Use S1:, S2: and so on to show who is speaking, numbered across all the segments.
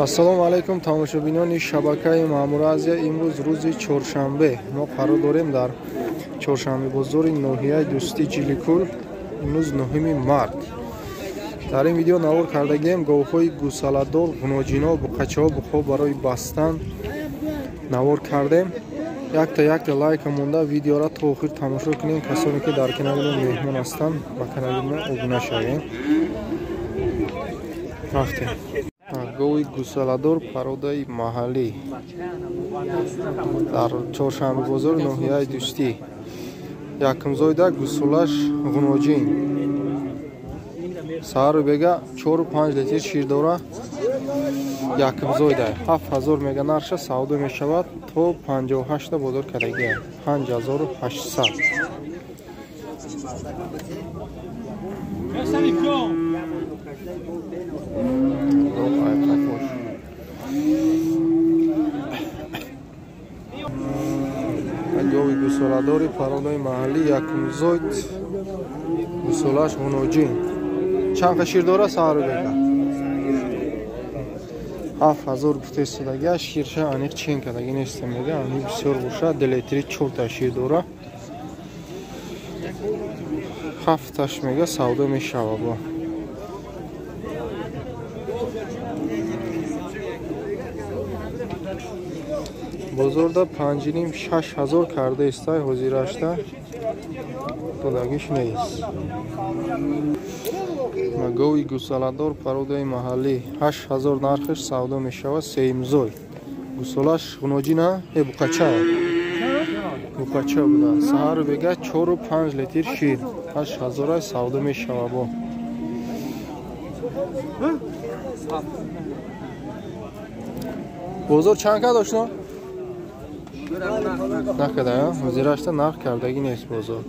S1: Ассалому алайкум тамошобинони шабакаи Маъмур Азия. Имрӯз рӯзи чоршанбе мо қарор дорем дар чоршанбе бозори ноҳияи Дӯстӣ Ҷиликул. Имрӯз 9 март. Дар ин видео навор кардагием говҳои гусаладор, ғуноҷино, буқачаҳо, буқҳо барои бастан навор кардем. Якта лайка монда видеора то охир тамошо кунем. Касоне ки дар канали мо меҳмон ҳастанд, ба канали мо обуна шавем. Рафтем. Гови гусаладор пародаи маҳаллӣ дар чоршанбе бозори ноҳияи Дӯстӣ. Якумзоида гусулаш ғуноҷин. Саҳару бега 4-5 литр шир дора. Якумзоида 7000 мега нарша савдо мешавад. То 58 бозор кардагия 5800. Гови гусоладори пародаи маҳаллӣ якумзоид гусолаш ғуноҷин. Чанд қа шир дора саҳару бега? 7000 гуфта истодагия. Ширша аниқ чен кардагӣ нестем мега, аниқ бисёр бошад. 2 литри 4 шир дора. 7 мега савдо мешава бо. Бозорда 5,5-6 ҳазор карда истай ҳозирашта додагиш нест. Гови гусаладор пародаи маҳаллӣ 8000 нархаш савдо мешавад. Сеюмзой гусолаш ғуноҷина буқача буқача буда. Саҳару бега 4-5 литр шир 8000 савдо мешава бо. Бозор чанд ка дошт? Накарда, ҳозирашта нарх кардагӣ нест бозор.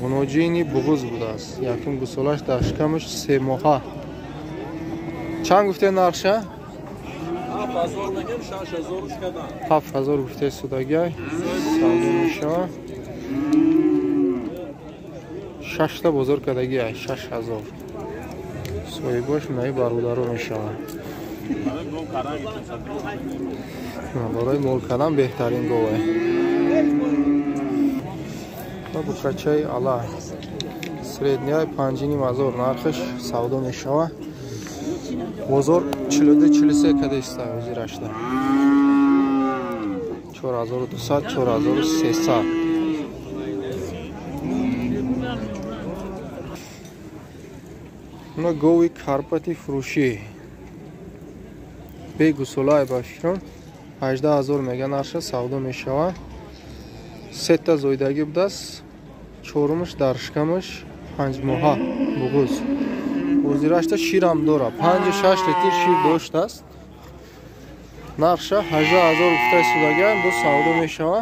S1: Ғуноҷини буғуз будааст. Якум гусолаш дар шикамаш 3 моҳа. Чанд гуфте нархша? 7000 гуфте судагиай. Савдо мешава. 6 та бозор кардагиай 6000. Соҳибош наи бародаро мешава. Барои мол кардан беҳтарин гове. Буқачаи ала средняй 5,5 нархаш савдо мешава. Бозор 42-43 када иста ҳозирашда. 4200 4300. Уна гови карпати фурӯшӣ бегусолаи баширон 18000 мега нарша савдо мешава. Сета зоидагӣ будааст. Чорумаш дар шикамаш 5 моҳа буғуз. Ҳозирашта ширам дора. 5-6 литр шир доштааст. Нарша 18000 гуфта истодагиам бо савдо мешава.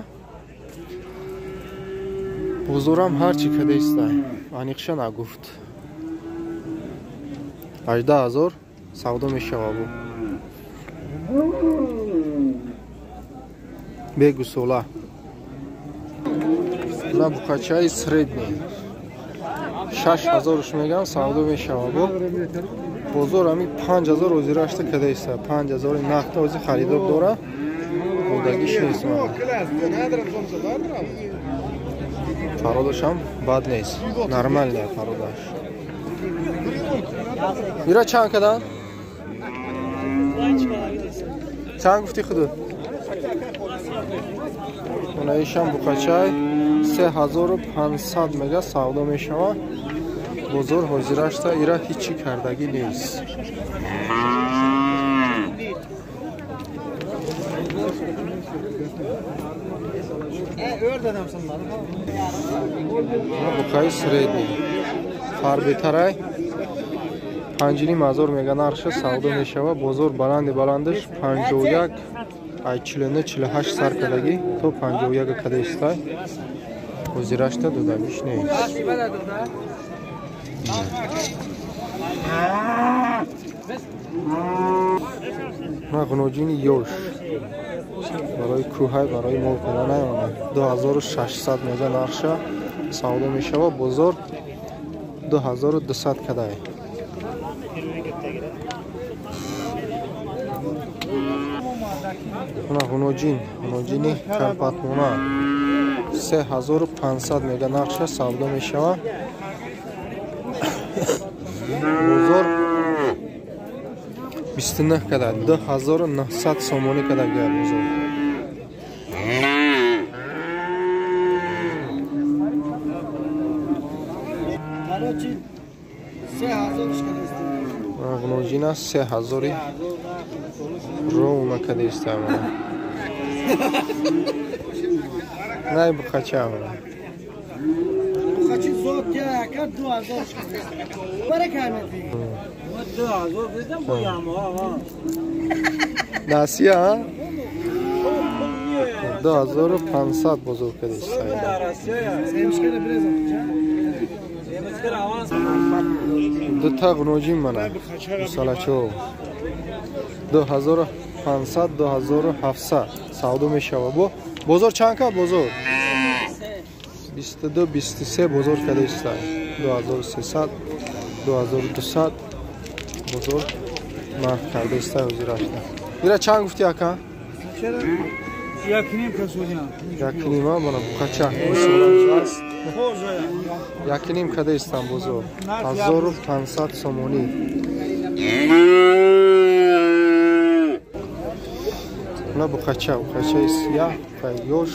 S1: Бозорам ҳар чӣ када истай. Аниқша нагуфт. 18000 савдо мешава бо. Бегусола. На буқачаи средний 6000 меган савдо мешава бо. Бозор ами 5000 ҳозирашта када иста. 5000 нақд ҳозир харидор дора. Додагиш нест. Пародашам бад нест. Нормальная пародаш. Ира чанд кадан? Чанд гуфти худу? Онаишам буқачай 3500 мега савдо мешава. Бозор ҳозирашта ира ҳичи кардагӣ нест. Буқаи средний фарбетарай 5,5 мега нархша савдо мешава. Бозор баланди баландаш 51 ай 49-48 сар кардагӣ то 51 када истай. Ҳозирашта додагиш нест. На ғуноҷини ёш барои кӯҳай, барои мол кардан наомад. 2600 мега нархша савдо мешава. Бозор 2200 кадай. Ғуноҷин, ғуноҷини карпатмона 3500 мега нархша савдо мешавад. Бозор 29 када 2900 сомонӣ када гая бозор. Ғуноҷина 3000 ровно када истамана. Най бухача мана.
S2: Бухачи зот я 2000. Баракамати. 2000 безам боям а.
S1: Насия 2500 бозор када истамана. Дута ғуноҷин мана. Мусалачо. 2500 2700 савдо мешавад. Бо бозор чанд кард бозор? 22 23 бозор када иста. 2300 2200 бозор нарх карда иста ҳозирашда. Ира чанд гуфти ака?
S2: Як ним касудиам.
S1: Як нима мана бухача. Як ним када истам бозор. 1500 сомонӣ. На бухача, бухачаи сияҳ, ёш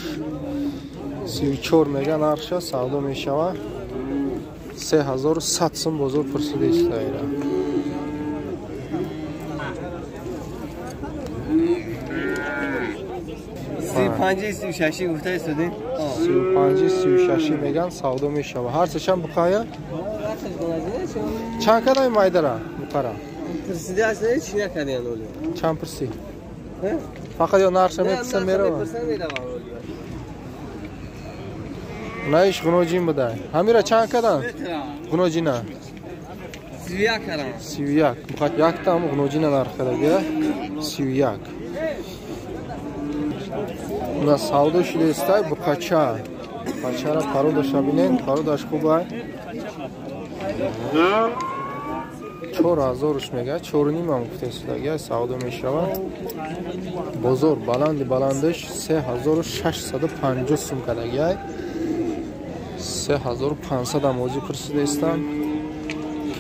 S1: 34 мега нархша савдо мешавад. 3100 сум бозор пурсида иста ира.
S3: Си панҷи си шаши гуфта истодем.
S1: 35 36 меган савдо мешавад. Ҳар сешам бухая? Чанд кадай майдара бухара?
S3: Пурсида аст, чӣ накардиан олӣ?
S1: Чанд пурсӣ? Фақат ё нархша мепурсам меравам. Наиш ғуноҷин будай. Ҳамира чанд кадан? Ғуноҷина.
S3: 31 карам.
S1: 31. Яктам ғуноҷина нарх кадага. 31. На савдо шудестай бухача. Бухачара пародаша бинен, пародаш хубай. 4000 мега, 4.5 ам гуфтесудага савдо мешавад. Бозор баланди баландаш 3650 сум кадагай. 3500 ам озӣ пурсидаистам.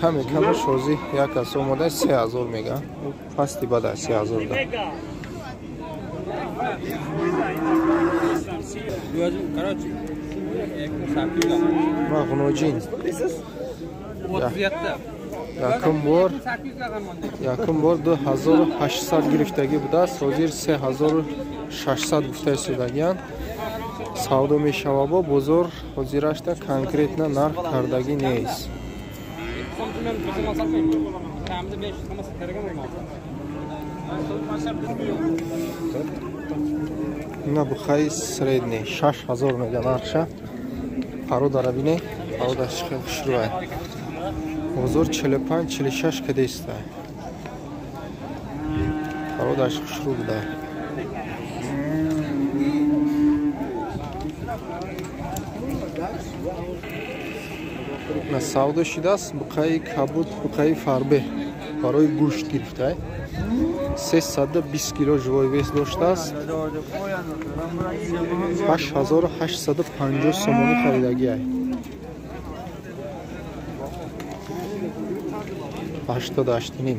S1: Каме камаш озӣ як кас омода 3000 мега. Пасти бада 3000 да. Ма ғуноҷин. Якум бор 2800 гирифтагӣ будааст, ҳозир 3600 гуфта истодагиянд. Савдо мешавад бо бозор ҳозирашда конкретно нарх кардагӣ нест. Ина бухаи средний 6000 мега нархша. Пародара бинед, пародаш хеле хушрӯй. Бозор 45 46 када иста. Пародаш хушрӯ буда. На савдо шудааст буқаи кабуд, буқаи фарбе барои гӯшт гирифта. 320 кило живой вес доштааст. 8850 сомонӣ харидагиай. 88.5.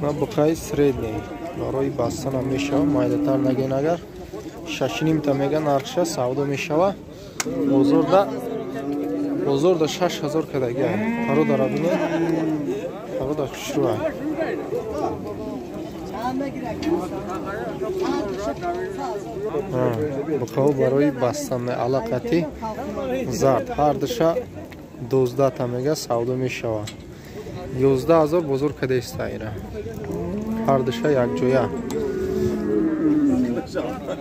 S1: На буқаи средний барои бастанам мешавад, майдатар наген агар 6.5 та мега нархша савдо мешавад. Бозорда 6000 кадагиай. Пародара бинед, парода хушрӯай. Буқао барои бастан алақати зард ҳардуша 12 та мега савдо мешавад. 11000 бозор када иста ира. Ҳардуша якҷоя.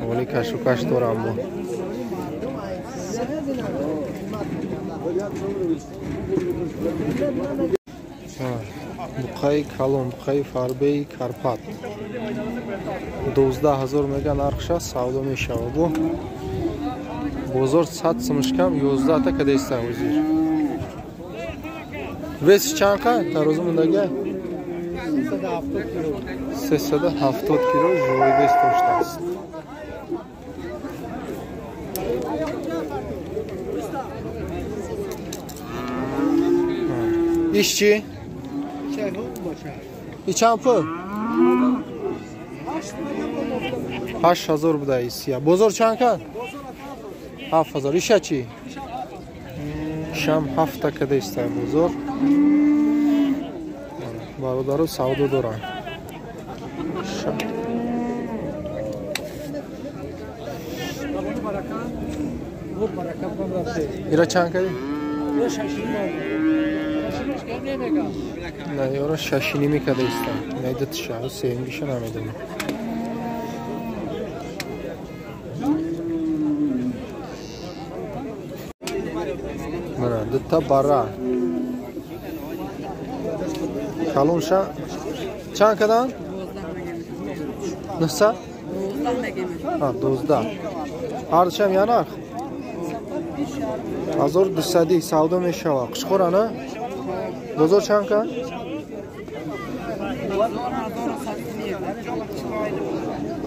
S1: Вале кашукаш дорам бо. Буқаи калон, буқаи фарбеи Карпат 12000 мега нархша савдо мешавад. Бо бозор 100 сумшкам 11 та када иста ҳозир. Вес чанд ка? Тарозу мондагия? 370 кило живой вес доштааст. Иш чӣ? И чанд пул? 8000 буда исия. Бозор чанд кард? 7000. Иша чӣ? Ишам 7 када иста бозор. Бародару савдо доранд. Ира чанд кади? Не, ёра 6.5 када иста. Найдатша, сеюмгиша намедонам. Мана дута бара. Калонша чанд кадан? 900? А, 12. Ҳардушам я нарх? 1200 савдо мешавад. Қушқора на? Бозор чанд кад?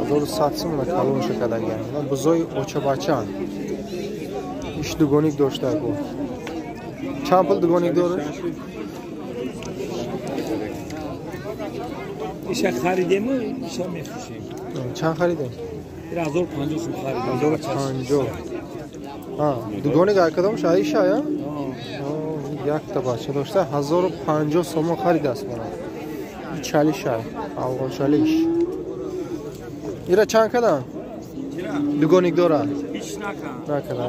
S1: 1100 сум на калонша кадагиан. Бузои очабачан. Иш дугоник дошта гу. Чанд пул дугоник дорад?
S4: Иша харидем, иша мефурӯшем.
S1: Чанд харидем?
S4: 1050 сум харидем.
S1: 1050. А, дугоник ай кадом ша иша я? Якта бача дошта 1050 сомон харидааст мана. Чалиша, афғон чалиш. Ира чанд кадан? Дугоник дора?
S4: Ҳеч накан.
S1: Накана.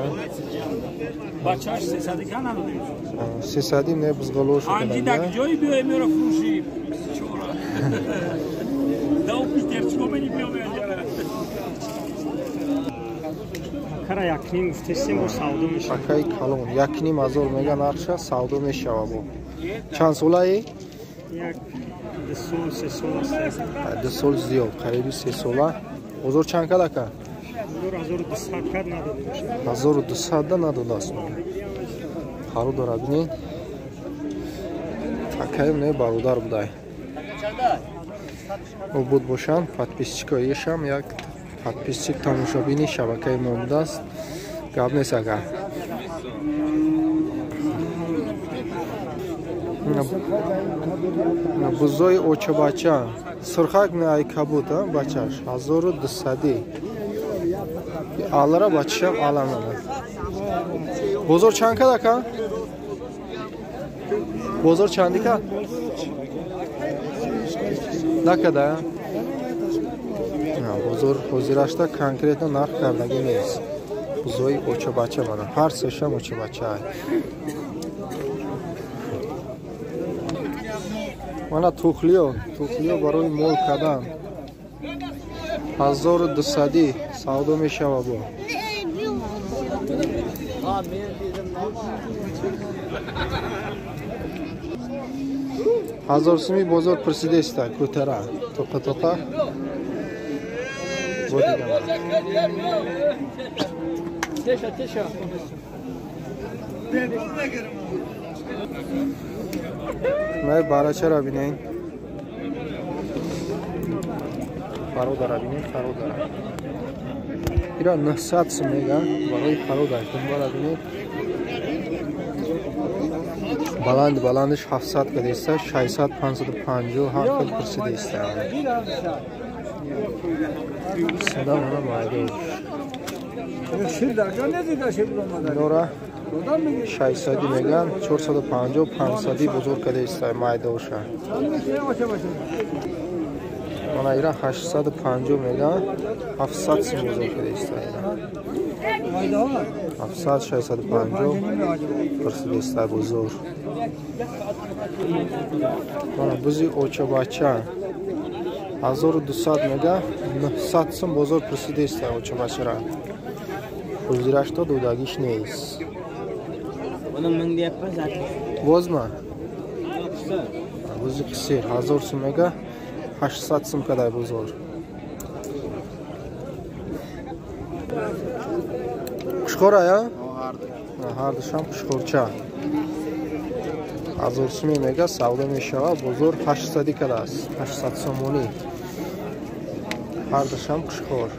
S4: Бачаш 300 кан надодем.
S1: 300 не бузғолош кадан.
S4: Анҷи даг ҷои биёй меро фурӯши. Чора. Дау питерчко мени биём анҷара. Кара якним гуфтесем бо савдо мешавад.
S1: Акай калон 1.5 ҳазор мега нархша савдо мешавад бо. Чанд солаи?
S4: Як 2 сол, 3 сол аст.
S1: 2 сол зиёд, қариби 3 сола. Бозор чанд кад ака?
S4: 1200 кад надода мешавад.
S1: 1200 да надодааст. Хару дора бинед. Акаем не бародар будай. Обуд бошанд, подписчикоишам як подписчик тамошобини шабакаи мо будааст. Гап нест ага. Бузои очабача. Сурхак не ай кабут, бачаш 1200. Алара бачашам аламана. Бозор чанд кад ака? Бозор чанди кад? Накада? Бозор ҳозирашта конкретно нарх кардагӣ нест. Бузои очабача мана. Ҳар сешам очабача. Мана тухлиё, тухлиё барои мол кардан. 1200 савдо мешавад бо. 1000 суми бозор пурсидеста кӯтара тоқа тоқа.
S2: Теша теша.
S1: Май барачара бинед. Бародара бинед, бародара. Ира 900 сум мега барои бародар. Дунбара бинед. Баланд баландиш 700 кадеста, 600, 550 ҳар хел пурсидеста. Сада мана майдон. Нора 600 меган, 450, 500 бузург кадеста майдоша. Мана ира 850 меган, 700 сум бузург кадеста ира. 700, 650 пурсидеста бузург. Мана бузи очабача 1200 мега, 900 сум бозор пурсидеста очабачара. Ҳозирашто додагиш нест. Возма? Бузи қисир 1000 сум мега, 800 сум кадай бозор. Қушқора я? Ҳардушам қушқорча. 1000 суми мега савдо мешавад. Бозор 800 кадааст, 800 сомонӣ. Ҳардушам қушқор.